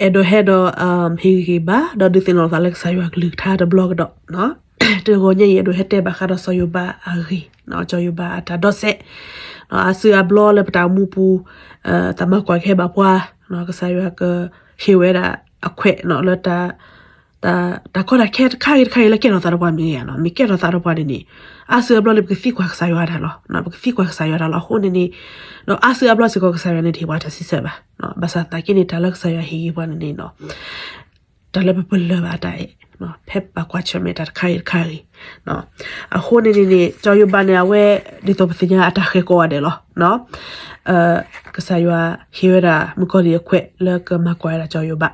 အဲၣ်ဒိးဟဲဒီး ဟ့ၣ်ဂံၢ်ဟ့ၣ်ဘါ ဒီးဒုးသ့ၣ်နီၣ်လိာ်သးလၢကစၢ်ယွၤအကလုၢ်ကထါတဘျီကဒီး, တဂီၤညါအံၤ အဲၣ်ဒိးဟဲတဲဘၣ်ဃးဒီးစီၤယိၤဘးအဂ့ၢ်, စီၤယိၤဘးအတၢ်ဒီစဲး, အါစုအါဘျီလၢပတၢ်အိၣ်မူပူၤ, တၢ်မၤကွၢ်ကဟဲဘၣ်ပှၤ, ကစၢ်ယွၤကဟ့ၣ်ဝဲဒၣ်အခွဲးလၢ တၢ်ကီတၢ်ခဲတခါဂ့ၤတခါဂ့ၤလၢကဲထီၣ်သးဒီးပှၤမ့ၢ်ဂ့ၤနီၤ, မ့ၢ်ကဲထီၣ်သးဒီးပှၤန့ၣ်န့ၣ်, အါစုအါဘျီန့ၣ် ပကသံကွၢ်ကစၢ်ယွၤတၢ်လီၤ, ပကသံကွၢ်ကစၢ်ယွၤတၢ်လီၤ. အဃိန့ၣ်န့ၣ်, ဒီးအါစုအါဘျီစ့ၢ်ကီး ကစၢ်ယွၤန့ၣ်တဟ့ၣ်ပှၤတၢ်စံးဆၢဘၣ်, ဘၣ်ဆၣ်သနာ်က့န့ၣ် တၢ်လၢကစၢ်ယွၤဟ့ၣ်ဂံၢ်ပှၤန့ၣ်န့ၣ်, တၢ်လၢပပလၢၢ်ဘၣ်အတၢ်အဲၣ်, ဖဲပဘၣ်ကွၢ်ဆၢၣ်မဲာ်တၢ်တခါဂ့ၤတခါဂ့ၤ, အဃိန့ၣ်န့ၣ်န့ၣ် စီၤယိၤဘးန့ၣ် အဝဲ ဒ်သိးပသ့ၣ်ညါအတၢ်ဃဲၤကိးဂၤဒဲးလီၤ. ကစၢ်ယွၤဟ့ၣ်ဝဲဒၣ်မုၣ်ကီၤလံၢ်အခွဲးလၢကမၤကွၢ်ဝဲဒၣ်စီၤယိၤဘး,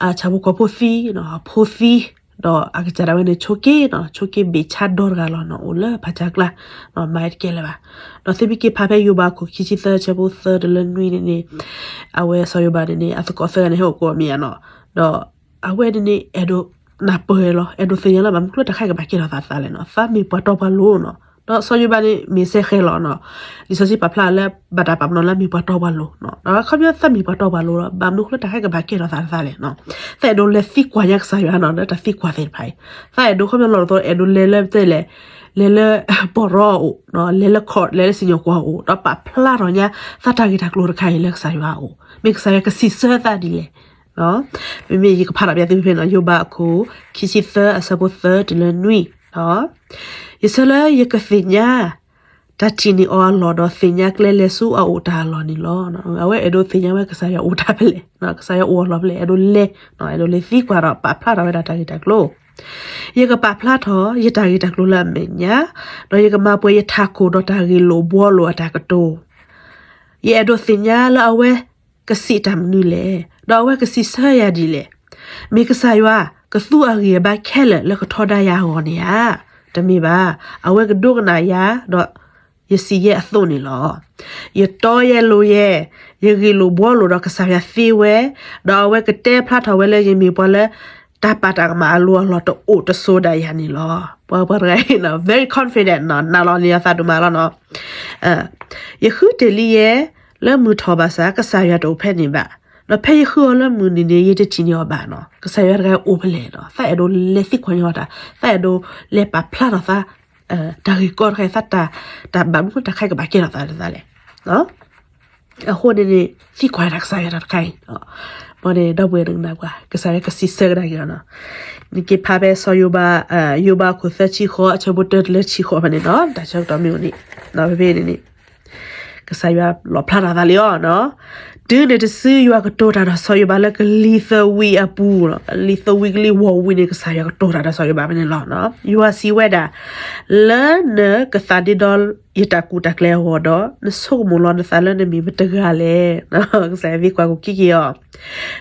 အဆၣ်ဖိကီၢ်ဖိသံ, အဖိသံ, ဒီးအကစၢ်ဒၣ်ဝဲန့ၣ် ဆိးက့, ဆိးက့ဘ့ၣ်ဆါဒီတဂၤလီၤနီၤ, အိၣ်လၢဖးဆါကျါ, မၤဝဲတကဲလၢၤဘၣ်. ဒီးသုမ့ၢ်က့ၤဖးဖဲယိၤဘးအခိၣ်ခံဆံသၢ အဆၢဖိသၢတုၤလၢနွံန့ၣ်န့ၣ်, အဝဲစီၤယိၤဘးန့ၣ်န့ၣ် အသကိးသၢဂၤန့ၣ် ဟဲအိၣ်ကိးအီၤမ့ၢ်ဧါနီၤ, ဒီးအဝဲန့ၣ်န့ၣ် အဲၣ်ဒိးနၢ်ပၢၢ်လီၤ, အဲၣ်ဒိးသ့ၣ်ညါလၢဘၣ်မနုၤကျိတၢ်ခါကဘၣ်ကဲထီၣ်သးသးလဲၣ်နီၤ, သးမ့ၢ်ပှၤတီပှၤလိၤနီၤ, ဒီးစီၤယိၤဘးန့ၣ် မ့ၢ်စဲဃဲၤလီၤနီၤ, လံာ်စီဆှံပာ်ဖျါလၢဘၣ်တၢ်ပာ်ပနီၣ်လၢမ့ၢ်ပှၤတီပှၤလိၤနီၤ, ဒီးခီပညီသးမ့ၢ်ပှၤတီပှၤလိၤလီၤ, ဘၣ်မနုၤကျိတၢ်ခါကဘၣ်ကဲထီၣ်သးသးလဲၣ်နီၤ, သးအဲၣ်ဒိးလဲၤသံကွၢ်ညါကစၢ်ယွၤနီၤ လၢတၢ်သံကွၢ်သ့ၣ်တဖၣ်အံၤ, သးအဲၣ်ဒိးခီပညီလီၤသိး အဲၣ်ဒိးလဲၤလၢပတဲလဲၣ်, လဲၤလၢ ပီၢ်ရီအအိၣ်, လဲၤလၢ court လဲၤလၢစံၣ်ညီၣ်ကွီၢ်အအိၣ် ဒီးပာ်ဖျါထီၣ်ညါ သးတၢ်ဂ့ၢ်တၢ်ကျိၤတခါအံၤလၢကစၢ်ယွၤအအိၣ်, မ့ၢ်ကစၢ်ယွၤကစံးဆၢသးဒ်လဲၣ်. မ့မ့ၢ်ယကဖးထီၣ်ပျးသုဖဲန့ၣ် ယိၤဘးအခိၣ် ခံဆံသၢ အဆၢဖိသၢတုၤလၢနွံ, ယဆၢလၢယကသ့ၣ်ညါ တၢ်ထံၣ်န့ၢ်အီၤအလီၢ် ဒီးသ့ၣ်ညါကျဲလဲၤဆူအအိၣ်တၢ်အလီၢ်န့ၣ်လီၤ. အဝဲအဲၣ်ဒိးသ့ၣ်ညါဝဲကစၢ်ယွၤအိၣ်တၢ်ဖဲလဲၣ်, ကစၢ်ယွၤအိၣ်အလီၢ်ဖဲလဲၣ်, အဲၣ်ဒိးလဲၤ, အဲၣ်ဒိးလဲၤသံကွၢ်ဒီးပာ်ဖျါထီၣ်ဝဲဒၣ်တၢ်ဂ့ၢ်တၢ်ကျိၤ, ယကပာ်ဖျါထီၣ်ယတၢ်ဂ့ၢ်တၢ်ကျိၤလၢအမဲာ်ညါ, ဒီးယကမၤပှဲၤယထးခိၣ်ဒီးတၢ်ဂ့ၢ်လိာ်ဘှီလိာ်အတၢ်ကတိၤ, ယအဲၣ်ဒိးသ့ၣ်ညါလၢအဝဲကစံးတၢ်မနုၤလဲၣ်, ဒီးအဝဲကစံးဆၢယၤဒ်လဲၣ်. မ့ၢ်ကစၢ်ယွၤကသူအဂံၢ်အဘါခဲလၢာ်လၢကထီဒါယၤအဂီၢ်န့ၣ်ဧါ. တမ့ၢ်ဘၣ်, အဝဲကဒိကနၣ်ယၤ, ဒီးယစံးယဲအသိးန့ၣ်လီၤ. ယတီယဲလိၤယဲ, ယဂ့ၢ်လိာ်ဘှီလိာ်ဒီးကစၢ်ယွၤသ့ဝဲ, ဒီးအဝဲကတဲဖျါထီၣ်ဝဲလၢယမ့ၢ်ပှၤလၢ တၢ်ပာ်တၢ်ကမၣ်အလိၤအလီၢ်တအိၣ်တဆိးဒၣ်ယၤန့ၣ်လီၤ. ပှၤပှၤတဂၤအံၤ very confident နီၤ, နာ်လီၤန့ၢ်အသးဒိၣ်မးလီၤနီၤ. ယဃုတ့ၢ်လံယဲလၢမုၢ်ထီၣ်ဘၣ်ဆၣ် ကစၢ်ယွၤတအိၣ်ဖဲန့ၣ်ဘၣ်. ဒီးဖဲယဃုအီၤလၢမုၢ်နံၤန့ၣ် ယတထံၣ်န့ၢ်အီၤဘၣ်နီၤ. ကစၢ်ယွၤတဂၤအိၣ်ဖဲလဲၣ်နီၤ. သးအဲၣ်ဒိးလဲၤသံကွၢ်န့ၢ်အီၤတၢ်, သးအဲၣ်ဒိးလဲၤပာ်ဖျါထီၣ်သး တၢ်ဂ့ၢ်ကီတခါအံၤ သးတၢ်, တၢ်ဘၣ်မနုၤတၢ်ခါကဘၣ်ကဲထီၣ်သးသးလဲၣ်. အဃိန့ၣ်န့ၣ် သံကွၢ်တၢ်ကစၢ်ယွၤတၢ်တခါအံၤ, မ်န့ၣ် ဒီပုၢ်ဝဲၢ်နကနၣ်ကွၢ် ကစၢ်ယွၤကစံးဆၢကဒါက့ၤအီၤနီၤ. နက့ၤဖးဖဲစီၤယိၤဘး, ယိၤဘးအခိၣ်သၢဆံဃိး အဆၢဖိတၢတုၤလၢဆံဃိးဖဲန့ၣ်နီၤ, တၢ်ဆၢကတီၢ်မ့ၢ်အိၣ်န့ၣ်, ဖဲဖဲန့ၣ်န့ၣ် ကစၢ်ယွၤလီၣ်ဖျါထီၣ်သးလံအီၤနီၤ. တုၤနုၤတစု ယွၤကတိၤတၢ်ဒီးစီၤယိၤဘးလၢကလံၤသဝံးအပူၤ, ကလံၤသဝံးကလံၤဝီၤဝံၤန့ၣ် ကစၢ်ယွၤကတိၤတၢ်ဒီးစီၤယိၤဘးဖဲန့ၣ်လီၤ. ယွၤစံးဝဲဒၣ်, လၢနကသးဒ့ဒီယတၢ်ကူၣ်တၢ်ကျဲအဂီၢ်ဒီး နဆိကမိၣ်လီၤနသးလၢနမ့ၢ်မတဂၤလဲၣ်. ကစၢ်ယွၤသံကွၢ်က့ၤခံက့ၤအီၤ,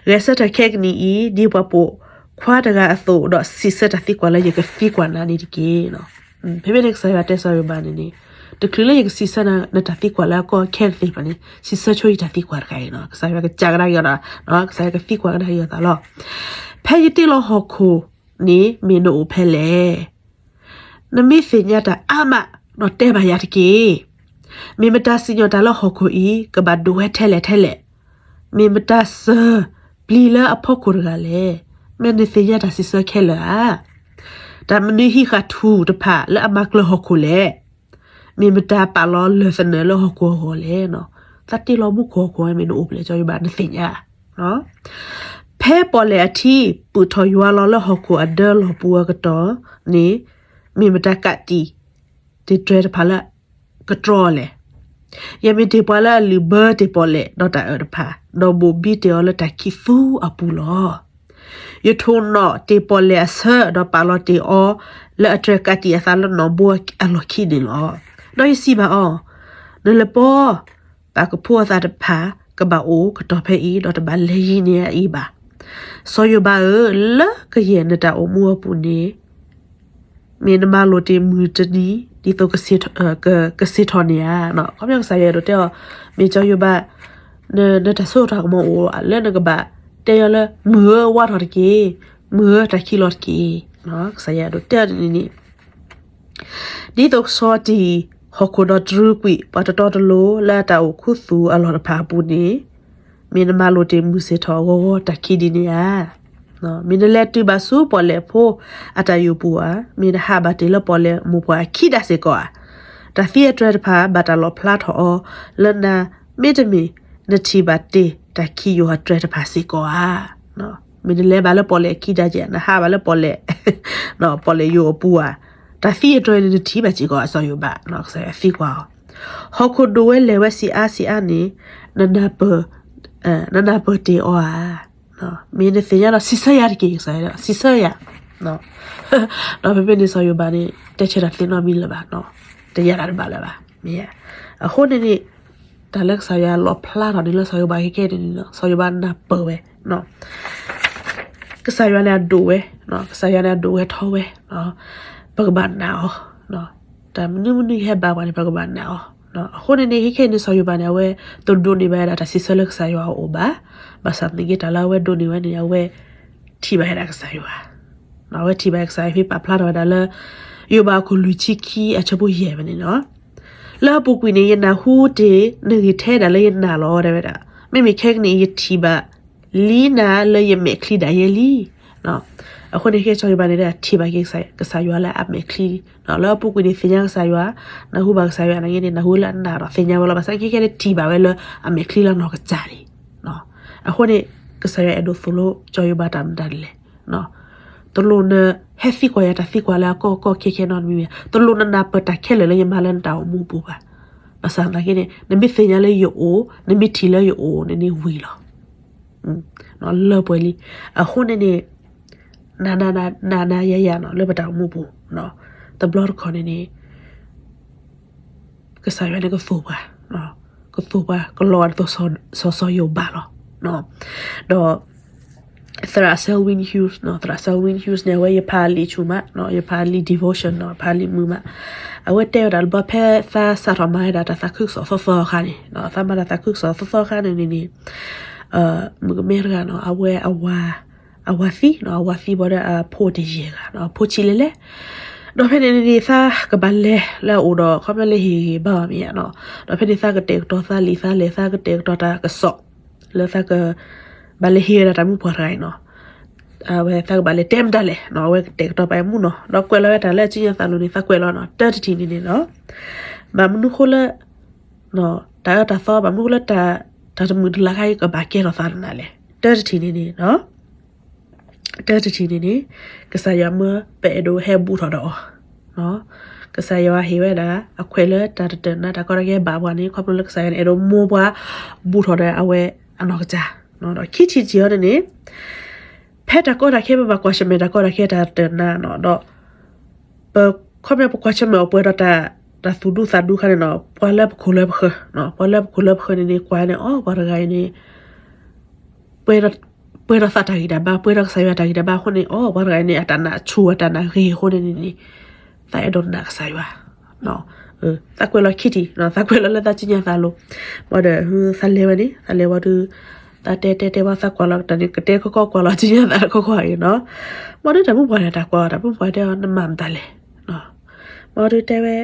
ဂဲၤဆၢထၢၣ်ခဲကနံၣ်အံၤ ဒ်ပှၤပိာ်ခွါတဂၤအသိး ဒီးစံးဆၢတၢ်သံကွၢ်လၢယကသံကွၢ်နၤန့ၣ်တက့ၢ်. ဖဲဖဲန့ၣ် ကစၢ်ယွၤတဲစီၤယိၤဘးန့ၣ်န့ၣ်, တချုးလၢယကစံးဆၢနတၢ်သံကွၢ်လၢအကီအခဲသ့ၣ်တဖၣ်န့ၣ် စံးဆၢဆိယတၢ်သံကွၢ်တခါအံၤနီၤ. ကစၢ်ယွၤကစံးကဒါက့ၤအီၤဒီး, ကစၢ်ယွၤကသံကွၢ်ကဒါက့ၤအီၤသးလီၤ. ဖဲယတ့လီၤဟီၣ်ခိၣ်န့ၣ် မ့ၢ်နအိၣ်ဖဲလဲၣ်. နမ့ၢ်သ့ၣ်ညါတၢ်အါမး ဒီးတဲဘၣ်ယၤတက့ၢ်. မ့ၢ်မတၤစံၣ်ညီၣ်တၢ်လၢဟီၣ်ခိၣ်အံၤ ကဘၣ်ဒိၣ်ဝဲထဲလဲၣ်ထဲလဲၣ်. မ့ၢ်မတၤစၢၤပျံၤလၢအဖီခိၣ်တဂၤလဲၣ်. မ့ၢ်နသ့ၣ်ညါတၢ်စံးဆၢခဲလၢာ်ဧါ. တၢ်မနုၤဟံးဃာ်ထူၣ်တဖၣ်လၢအမၤကျၢၤဟီၣ်ခိၣ်လဲၣ်. မ့ၢ်မတၤပာ်လီၤလၢၢ်သနၢၣ်လၢဟီၣ်ခိၣ်အဂီၢ်လဲၣ်. သးတ့လီၤမူခိၣ်ဟီၣ်ခိၣ်ဝဲ မ့ၢ်နအိၣ်ဖဲလဲၣ် စီၤယိၤဘး နသ့ၣ်ညါ. ဖဲပီၣ်လဲၣ်အထံ ပုၢ်ထီၣ်ယွၤလီၤလၢဟီၣ်ခိၣ်အဒၢလီၢ်ပူၤအကတီၢ်န့ၣ်, မ့ၢ်မတၤကးတံာ်တ့ၢ်တြဲၤတဖၣ်လၢကတြီလဲၣ်. ယမ့ၢ်တ့ၢ်ပှၤလၢအလုၢ်ဘၢတ့ၢ်ပီၣ်လဲၣ်ဒီးတၢ်အၢၣ်တဖၣ်, ဒီးဘိၣ်ဘံတ့ၢ်အီၤလၢတၢ်ခံးသူအပူၤလီၤ. ယထိၣ်နီၣ်တ့ၢ်ပီၣ်လဲၣ်အဆၢ ဒီးပာ်လီၤတ့ၢ်အီၤလၢအတြဲၤကးတံာ်အသးလၢနီၣ်ဘိအလီၢ်ခံန့ၣ်လီၤ. ဒီးယစံးဘၣ်အီၤ, နလပီ ပာ်ကဖိအသးတဖၣ် ကဘၣ်အိၣ်ကတီၢ်ဖဲအံၤ ဒီးတဘၣ်လဲၤယံၤန့ၢ်အအံၤဘၣ်. စီၤယိၤဘးဧၢ, လၢကယဲၢ်နတၢ်အိၣ်မူအပူၤန့ၣ် မ့ၢ်နမၤလိာ်တ့ၢ်မုၢ်တနံၤ ဒ်သိးကစ့ၢ်ထီၣ်န့ၣ်ဧါ. ခီဖျိကစၢ်ယွၤအဲၣ်ဒိးတဲအီၤ, မ့ၢ်စီၤယိၤဘး, နတၢ်စိတၢ်ကမီၤအိၣ်လၢနကဘၣ်တဲယၤလၢ မုၢ်ဧၢဝါထီၣ်တက့ၢ်, မုၢ်ဧၢတၢ်ခံးလီၤတက့ၢ်. ကစၢ်ယွၤအဲၣ်ဒိးတဲအီၤန့ၣ်န့ၣ် ဒ်သိးကဆီတံၢ်ဟီၣ်ခိၣ်ဒီးတြူကွံာ်ပှၤတတီတလိၤလၢအတၢ်အိၣ်ခူသူၣ်အလီၢ်တဖၣ်အပူၤန့ၣ်, မ့ၢ်နမၤလိာ်တ့ၢ်မုၢ်ဆ့ၣ်ထီၣ်အဂီၢ်ဂီၢ်တၢ်ခံဒ်န့ၣ်ဧါ. မ့ၢ်နလဲၤတုၤဘၣ်ဆူပီၣ်လဲၣ်ဖိအတၢ်ယိာ်ပူၤဧါ, မ့ၢ်နဟးဘၣ်တ့ၢ်လၢပီၣ်လဲၣ်မိၢ်ပှၢ်အခံဒၣ်စ့ၢ်ကီးဧါ, တၢ်သံအတြဲၤတဖၣ်ဘၣ်တၢ်လီၣ်ဖျါထီၣ်အီၤလၢနၤ, မ့တမ့ၢ်နထံၣ်ဘၣ်တ့ၢ်တၢ်ခံယိာ်အတြဲၤတဖၣ်စ့ၢ်ကီးဧါ. မ့ၢ်နလဲၤဘၣ်လၢပီၣ်လဲၣ်အခံဒၣ်က့ၤ, နဟးဘၣ်လၢပီၣ်လဲၣ်, ပီၣ်လဲၣ်ယိာ်အပူၤဧါ, တၢ်သံအတြဲၤန့ၣ်နထံၣ်ဘၣ်စ့ၢ်ကီးဧါ, စီၤယိၤဘး, ကစၢ်ယွၤသံကွၢ်အီၤ, ဟီၣ်ခိၣ်ဒိၣ်ဝဲလဲၢ်ဝဲဆံးအါဆံးအါန့ၣ်, နနၢ်ပၢၢ်, နနၢ်ပၢၢ်တ့ၢ်အီၤဧါ. မ့ၢ်နသ့ၣ်ညါဒီးစံးဆၢယၤတက့ၢ်, ကစၢ်ယွၤ, စံးဆၢယၤ. ဒီးဖဲဖဲန့ၣ်စီၤယိၤဘးန့ၣ် တဲဆၢတၢ်သ့နီတမံၤလၢၤဘၣ်, တယၤတၢ်တဘၣ်လၢၤဘၣ်, မ့ၢ်ဧါ. အဃိန့ၣ်န့ၣ်, တၢ်လၢကစၢ်ယွၤလီၣ်ဖျါထီၣ်န့ၣ်လၢစီၤယိၤဘးခဲခဲန့ၣ်န့ၣ်, စီၤယိၤဘးနၢ်ပၢၢ်ဝဲ ကစၢ်ယွၤန့ၣ်အဒိၣ်ဝဲ, ကစၢ်ယွၤန့ၣ်အဒိၣ်ဝဲထီဝဲ, ပကဘၣ်နာ်အီၤ, တၢ်မနုၤမနုၤဟဲဘၣ်ပှၤန့ၣ် ပကဘၣ်နာ်အီၤ. အဃိန့ၣ်န့ၣ် ခဲခဲန့ၣ် စီၤယိၤဘးန့ၣ် အဝဲတဒိးန့ၢ်ဘၣ်ဝဲဒၣ်တၢ်စံးဆၢလၢကစၢ်ယွၤအအိၣ်ဘၣ်, ဘၣ်ဆၣ်သနာ်က့တၢ်လၢအဝဲဒိးန့ၢ်ဝဲန့ၣ် အဝဲထံၣ်ဘၣ်ဝဲဒၣ်ကစၢ်ယွၤ, အဝဲထံၣ်ဘၣ်ကစၢ်ယွၤဖဲပာ်ဖျါထီၣ်ဝဲဒၣ်လၢ ယိၤဘးအခိၣ်လွံၢ်ဆံခံအဆၢဖိယဲၢ်ဖဲန့ၣ်လီၤ. လၢအပူၤကွံာ်န့ၣ် ယနၢ်ဟူတ့ၢ်နဂ့ၢ်ထဲဒၣ်လၢယနာ်လီၤ တဲဝဲဒၣ်, မ့မ့ၢ်ခဲကနံၣ်အံၤယထံၣ်ဘၣ်လံနၤလၢယမဲာ်ချံဒၣ်ယဲလံ. အဃိန့ၣ်ခဲစီၤယိၤဘးန့ၣ် ထံၣ်ဘၣ်က့ၤကစၢ်ယွၤလၢအမဲာ်ချံလံ. လၢအပူၤကွံာ်န့ၣ်သ့ၣ်ညါကစၢ်ယွၤ, နၢ်ဟူဘၣ်ကစၢ်ယွၤန့ၣ်ဂ့ၤန့ၣ် နၢ်ဟူလၢအနာ်ဒီးသ့ၣ်ညါဝဲလီၤ. ဘၣ်ဆၣ်ခဲခဲန့ၣ် ထံၣ်ဘၣ်ဝဲလၢအမဲာ်ချံလၢအနီၢ်ကစၢ်န့ၣ်, အဃိန့ၣ် ကစၢ်ယွၤအဲၣ်ဒိးသိၣ်လိစီၤယိၤဘးတၢ်မနုၤလဲၣ်. တလိၣ်နဟဲသံကွၢ်ယၤတၢ်သံကွၢ်လၢအကီၢ်ကီၢ်ခဲခဲနီတမံၤမ့ၢ်, တလိၣ်နနၢ်ပၢၢ်တၢ်ခဲလၢာ်လၢယမၤလၢနတၢ်အိၣ်မူပူၤဘၣ်. ဘၣ်ဆၣ်သနာ်က့န့ၣ် နမ့ၢ်သ့ၣ်ညါလၢယအိၣ်, နမ့ၢ်ထံၣ်လၢယအိၣ်န့ၣ်န့ၣ်ဝံၤလီၤ. လၢပှဲၤလံ. အဃိန့ၣ်န့ၣ် နၤနၤယၤယၤနီၤ လၢပတၢ်အိၣ်မူပူၤ, တဘျီတခီၣ်န့ၣ်န့ၣ် ကစၢ်ယွၤန့ၣ်ကသိၣ်ပှၤ, ကသိၣ်ပှၤ ကလီၤဂာ်ဒ်သိးစီၤယိၤဘးလီၤ. ဒီး သရၣ် Selwyn Hughes နီၤ, သရၣ် Selwyn Hughes န့ၣ် အဝဲယဖးလံာ်ဆူၣ်မး, ယဖးလံာ် devotion နီၤ, ဖးလံာ်မုာ်မး, အဝဲတဲဝဲဒၣ်လၢဘၣ်ဖဲသးစးထီၣ်မၤဝဲဒၣ်တၢ်သးခုကစီၣ်သီသီအခါန့ၣ်, သးမၤတၢ်သးခုကစီၣ်သီသီအခါန့ၣ်န့ၣ်န့ၣ် မုၣ်ကမဲတဂၤနီၤ အဝဲ အဝၤသံနီၤ, အဝၤသံဘၣ်ဒီးအဖိတယဲၢ်ဂၤနီၤ, အဖိဆံးလဲၣ်လဲၣ်. ဒီးဖဲန့ၣ်န့ၣ်န့ၣ် သးကဘၣ်လဲၤလၢအအိၣ်ဒီး ခီဖျိလၢဟ့ၣ်ဂံၢ်ဘါအီၤမ့ၢ်ဧါနီၤ, ဒီးဖဲန့ၣ်သးကတဲာ်ကတီၤသးလံာ်သးလဲၢ်, သးကတဲာ်ကတီၤတၢ်ကစီၣ် လၢသးကဘၣ်လဲၤဟ့ၣ်ဝဲဒၣ်တၢ်မုၣ်ပှၢ်တဂၤအံၤနီၤ, အဝဲသးကဘၣ်လဲၤတဲမတၤလဲၣ်နီၤ, အဝဲကတဲာ်ကတီၤပာ်မူနီၤ, ဒီးကွဲးလီၤဝဲတၢ်လၢအစုညါသးလိၤန့ၣ် သးကွဲးလီၤနီၤ, တၢတထံၣ်န့ၣ်န့ၣ်နီၤ, ဘၣ်မနုၤဃိလၢ တၢ်အၢတၢ်သီ ဘၣ်မနုၤဃိလၢ တၢ်တမုာ်တလၤခါအံၤ ကဘၣ်ကဲထီၣ်သးတနၤလဲၣ်. တၢတထံၣ်န့ၣ်န့ၣ်နီၤ, တၢတထံၣ်န့ၣ်န့ၣ် ကစၢ်ယွၤမၢပအဲၣ်ဒိးဟဲဘူးထီၣ်ဒီးအီၤ, ကစၢ်ယွၤဟ့ၣ်ဝဲဒၣ် အခွဲးလၢတၢ်တတၢၢ်နါ တၢ်ကီတၢ်ခဲဘၣ်ပှၤန့ၣ် ခီဖျိလၢကစၢ်ယွၤန့ၣ် အဲၣ်ဒိးမိၢ်ပှၢ် ဘူးထီၣ်ဒီးအဝဲအနီၢ်ကစၢ်, ဒီးခံထံၣ်တထံၣ်အံၤန့ၣ်န့ၣ် ဖဲတၢ်ကီတၢ်ခဲ ပဘၣ်ကွၢ်ဆၢၣ်မဲာ်တၢ်ကီတၢ်ခဲတၢ်တတၢၢ်နါနီၤ, ဒီး ပ ခီဖျိပကွၢ်ဆၢၣ်မဲာ်အီၤပှဲၤဒီးတၢ် တၢ်သူၣ်ဒူသးဒူခါန့ၣ်နီၤ, ပှၤလၢပခိၣ်လၢပဃၢၤ, ပှၤလၢပခိၣ်လၢပဃၢၤန့ၣ်န့ၣ် ကွၢ်န့ၣ် အိ ပှၤတဂၤအံၤန့ၣ် ပှဲၤဒီးသးတၢ်ဂံၢ်တၢ်ဘါ, ပှဲၤဒီးကစၢ်ယွၤတၢ်ဂံၢ်တၢ်ဘါအဃိန့ၣ် အိ ပှၤတဂၤအံၤန့ၣ် အတၢ်နာ်ဆူၣ် အတၢ်နာ်ဂ့ၤအဃိန့ၣ်န့ၣ်န့ၣ် သးအဲၣ်ဒိးနာ်ကစၢ်ယွၤ သးကွဲးလီၤခံထံၣ်, သးကွဲးလီၤလၢသးစုညါသးလိၤ, ဘၣ်ဒီး သးလဲၤဝဲန့ၣ် သးလဲၤဝဲဒီး သးတဲတဲတဲဝဲ သးကွၢ်လီၤတၢ်န့ၣ် ကတဲကီကီကွၢ်လီၤစုညါသးတခီခီအံၤနီၤ, ဘၣ်ဒီးတၢ်မုၣ်ပှၢ်န့ၣ် တၢ်ကွၢ် တၢ်မုၣ်ပှၢ်တဲအီၤ နမၤမတၤလဲၣ်, ဘၣ်ဒီးတဲဝဲ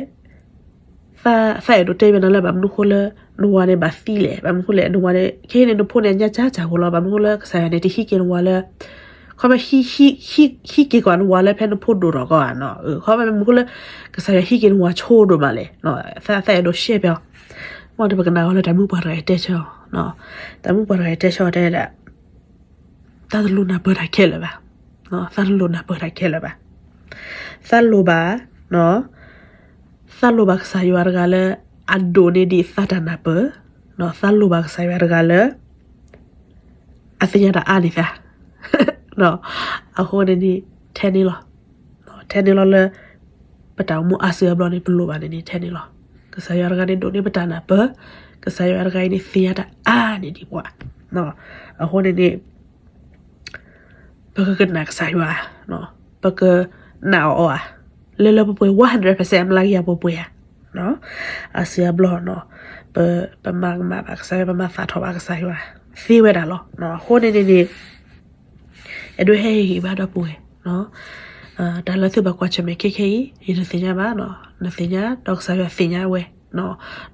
သးအဲၣ်ဒိးတဲဝဲနၤလၢ ဘၣ်မနုၤဃိလၢ နဝၤန့ၣ်ဘၣ်သံလဲၣ်, ဘၣ်မနုၤဃိလဲၣ် နဝၤန့ၣ် ခဲအံၤန့ၣ် နဖိန့ၣ် အညါစၢ်စၢ်ဖိလီၤ, ဘၣ်မနုၤဃိလၢကစၢ်ယွၤန့ၣ် တဟံးက့ၤနဝၤလၢ ခီဖျိ ဟံးက့ၤကွၢ်နဝၤလၢဖဲနဖိဒိၣ်ထီၣ်ကီးဧါနီၤ, ခီဖျိမနုၤဃိလၢ ကစၢ်ယွၤဟံးက့ၤနဝၤဆိဒိၣ်မးလဲၣ်, သးအဲၣ်ဒိးရှဲဖဲအီၤ, မ့ၢ်ဒီးပကနၣ်အီၤလၢတၢ်မုၣ်ပှၢ်တဂၤအံၤတဲဆၢအီၤ, တၢ်မုၣ်ပှၢ်တဂၤအံၤတဲဆၢအီၤတဲဒၣ် သးတလိၣ်နၢ်ပၢၢ်တၢ်ခဲလၢာ်ဘၣ်, သးတလိၣ်နၢ်ပၢၢ်တၢ်ခဲလၢာ်ဘၣ်, သးလိၣ်ဘၣ် သးလိၣ်ဘၣ်ကစၢ်ယွၤတဂၤလၢ အဒိၣ်န့ၢ်ဒံးသးတၢ်နၢ်ပၢၢ်, သးလိၣ်ဘၣ်ကစၢ်ယွၤတဂၤလၢ အသ့ၣ်ညါတၢ်အါန့ၢ်သး, အဃိန့ၣ်န့ၣ် ထဲန့ၣ်လီၤ, ထဲန့ၣ်လီၤလၢ ပတၢ်အိၣ်မူအါစုအါဘျီန့ၣ် ပလိၣ်ဘၣ်န့ၣ်န့ၣ် ထဲန့ၣ်လီၤ, ကစၢ်ယွၤတဂၤန့ၣ် ဒိၣ်န့ၢ်ပတၢ်နၢ်ပၢၢ်, ကစၢ်ယွၤတဂၤအံၤန့ၣ် သ့ၣ်ညါတၢ်အါန့ၢ်ဒံးပှၤ, အဃိန့ၣ်န့ၣ် ပကကနၣ်ကစၢ်ယွၤ, ပကနာ်အီၤဧါ, လၢလၢပှဲၤပှဲၤ one hundred percent အမျးကယၤပှဲၤပှဲၤဧါ, အါစုအါဘျီနီၤ, ပ ပမၤကမၣ်ဘၣ်ကစၢ်ယွၤ, ပမၤသးထီၣ်ဘၣ်ကစၢ်ယွၤ, သ့ဝဲဒၣ်လီၤ, အဃိန့ၣ်န့ၣ်န့ၣ် အဲၣ်ဒိးဟဲဟ့ၣ်ဂံၢ်ဘါဒီပုၢ်ဝဲၢ်, တၢ်လၢသုဘၣ်ကွၢ်ဆၢၣ်မဲာ်ခဲခဲအံၤ ယတသ့ၣ်ညါဘၣ်, နသ့ၣ်ညါ ဒီးကစၢ်ယွၤသ့ၣ်ညါဝဲ,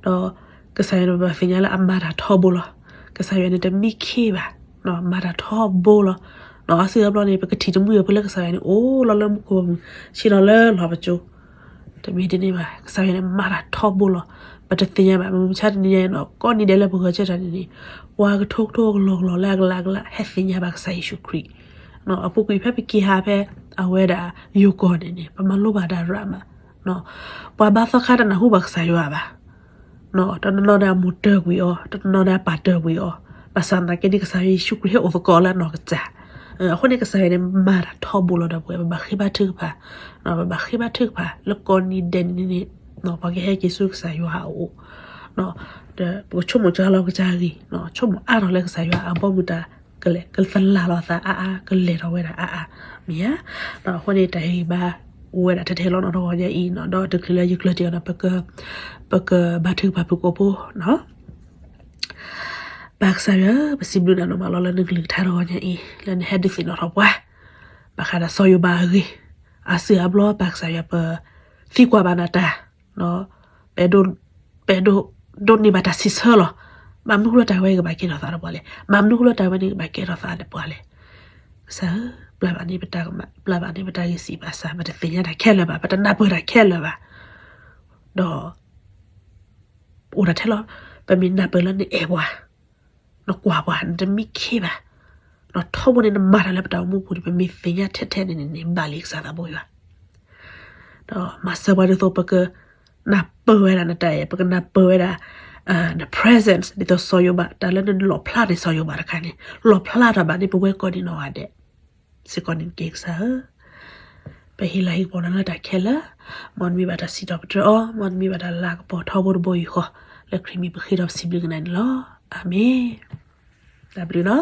ဒီးကစၢ်ယွၤန့ၣ် ပဘၣ်သ့ၣ်ညါလၢအမၤတၢ်ထီဘိလီၤ, ကစၢ်ယွၤန့ၣ်တမံခ့ဘၣ်, မၤတၢ်ထီဘိလီၤ. အါစုအါဘျီန့ၣ် ပကထံၣ်တမှံအီၤဖဲလၢကစၢ်ယွၤန့ၣ် အိၣ်လီၤလၢမူခိၣ်မူ, ဆ့ၣ်နီၤလၢလီၤပစိၤ, တမ့ၢ်ဒ်န့ၣ်ဘၣ်, ကစၢ်ယွၤန့ၣ်မၤတၢ်ထီဘိလီၤ. ပတသ့ၣ်ညါဘၣ်, မုၢ်မဆါတနံၤညါအံၤနီၤ ကိးနံၤဒဲးလၢပဂဲၤဆၢထၢၣ်န့ၣ်န့ၣ် ပှၤကထိကထိကလီကလီလၢအကလးကလး ဟဲသ့ၣ်ညါဘၣ်ကစၢ်ယ့ၣ်ၡူးခရံာ်, အပူၤကွံာ်ဖဲပက့ၤဟးဖဲ အဝဲဒၣ်ယိၤကီၢ်န့ၣ်န့ၣ် ပမၤလိဘၣ်တၢ်ရၣ်မး, ပှၤဘါသီခါတနၢ်ဟူဘၣ်ကစၢ်ယွၤဘၣ် တနီၤနီၤန့ၣ်အမိၢ်တၢၢ်ကွံာ်အီၤ, တနီၤနီၤန့ၣ်အပၢ်တၢၢ်ကွံာ်အီၤ, ဘၣ်ဆၣ်သနာ်က့န့ၣ် ကစၢ်ယ့ၣ်ၡူးခရံာ်ဟဲအိၣ်သကိးလၢအနီၢ်ကစၢ်, အဃိန့ၣ် ကစၢ်ယွၤန့ၣ်မၤတၢ်ထီဘိလီၤဒီးပဝဲ ပဘၣ်ဃ့ဘါထုကဖၣ်, ပဘၣ်ဃ့ဘါထုကဖၣ် လၢကိးနံၤဒဲးန့ၣ်န့ၣ် ပှၤကဟဲက့ၤဆူကစၢ်ယွၤအအိၣ်, ဒီးပကဆိကမိၣ်စှၤလီၤပကစၢ်အဂ့ၢ်, ဆိကမိၣ်အါထီၣ်လၢကစၢ်ယွၤအဘီအမုၢ်တၢ် ကလဲၤကသလၢ်လီၤသးအါအါ, ကလဲၤထီၣ်ဝဲဒၣ်အါအါ, မ့ၢ်ဧါ. အဃိန့ၣ် တၢ်ဟ့ၣ်ဂံၢ်ဘါအိၣ်ဝဲဒၣ်ထဲထဲလီၤနီၤ တဂီၤညါအံၤနီၤ, ဒီးတချုးလၢယကျၢၤတ့ၢ်အီၤဒီး ပကဘါထုကဖၣ်ဖုၣ်ကိာ်ဖိနီၤ. ပၢ်ကစၢ်ယွၤဧၢ, ပစံးဘျုးနၤနီၢ်မးလီၤ လၢနကလုၢ်ကထါတဂီၤညါအံၤ လၢနဟဲဒုးသ့ၣ်နီၣ်ထီၣ်ပှၤ ဘၣ်ဃးဒီးစီၤယိၤဘးအဂ့ၢ်, အါစုအါဘျီ ပၢ်ကစၢ်ယွၤ ပသံကွၢ်ဘၣ်နၤတၢ် ပအဲၣ်ဒိး ပအဲၣ်ဒိးဒိးန့ၢ်ဘၣ်တၢ်စံးဆၢလီၤ. ဘၣ်မနုၤဃိလၢတၢ်ဝဲအံၤကဘၣ်ကဲထီၣ်သးဒီးပှၤလဲၣ်, ဘၣ်မနုၤဃိလၢတၢ်ဝဲန့ၣ်ကဘၣ်ကဲထီၣ်သးဒီးပှၤလဲၣ်. ကစၢ်ဧၢ, ပျၢ်ဘၣ်န့ၢ်ပတၢ်ကမၣ်, ပျၢ်ဘၣ်န့ၢ်ပတၢ်ဂံၢ်စၢ်ဘၣ်ဆၣ် ပတသ့ၣ်ညါတၢ်ခဲလၢာ်ဘၣ်, ပတနၢ်ပၢၢ်တၢ်ခဲလၢာ်ဘၣ်, ဒီး အိၣ်ဒၣ်ထဲလီၤ, ပမ့ၢ်နၢ်ပၢၢ်လၢနအဲၣ်ပှၤ, နကွၢ်ပှၤ နတမံခ့ဘၣ်, ဒီးထီဘိန့ၣ်နမၤတၢ်လၢပတၢ်အိၣ်မူပူၤန့ၣ် ပမ့ၢ်သ့ၣ်ညါထဲထဲန့ၣ်န့ၣ်န့ၣ် ဘၣ်လံကစၢ်သးဘိယွၤ, ဒီးမၤစၢၤပှၤဒ်သိးပက နၢ်ပၢၢ်ဝဲဒၣ်နတၢ်အဲၣ်, ပကနၢ်ပၢၢ်ဝဲဒၣ် န presence ဒ်သိးစီၤယိၤဘး တၢ်လၢနလီၣ်ဖျါန့ၢ်စီၤယိၤဘးတခါန့ၣ် လီၣ်ဖျါထီၣ်ဘၣ်န့ၢ်ပဝဲကိးဒံးနီၢ်ဂၤဒဲး စ့ၢ်ကီးန့ၣ်တက့ၢ်ကစၢ်ဧၢ, ပဟ့ၣ်လၤဟ့ၣ်ကပီၤနၤလၢတၢ်ခဲလၢာ်, မ်နမံၤဘၣ်တၢ်စံးထီၣ်ပတြၢၤအီၤ, မ်နမံၤဘၣ်တၢ်လၤကပီၤထီဘိတဘိယူၢ်ဃီ, လၢခရံာ်မံၤပဃ့ဒီးပစံးဘျုးကနၤန့ၣ်လီၤ. အၤမ့ၣ်. တၢ်ဘျုးလီၤ.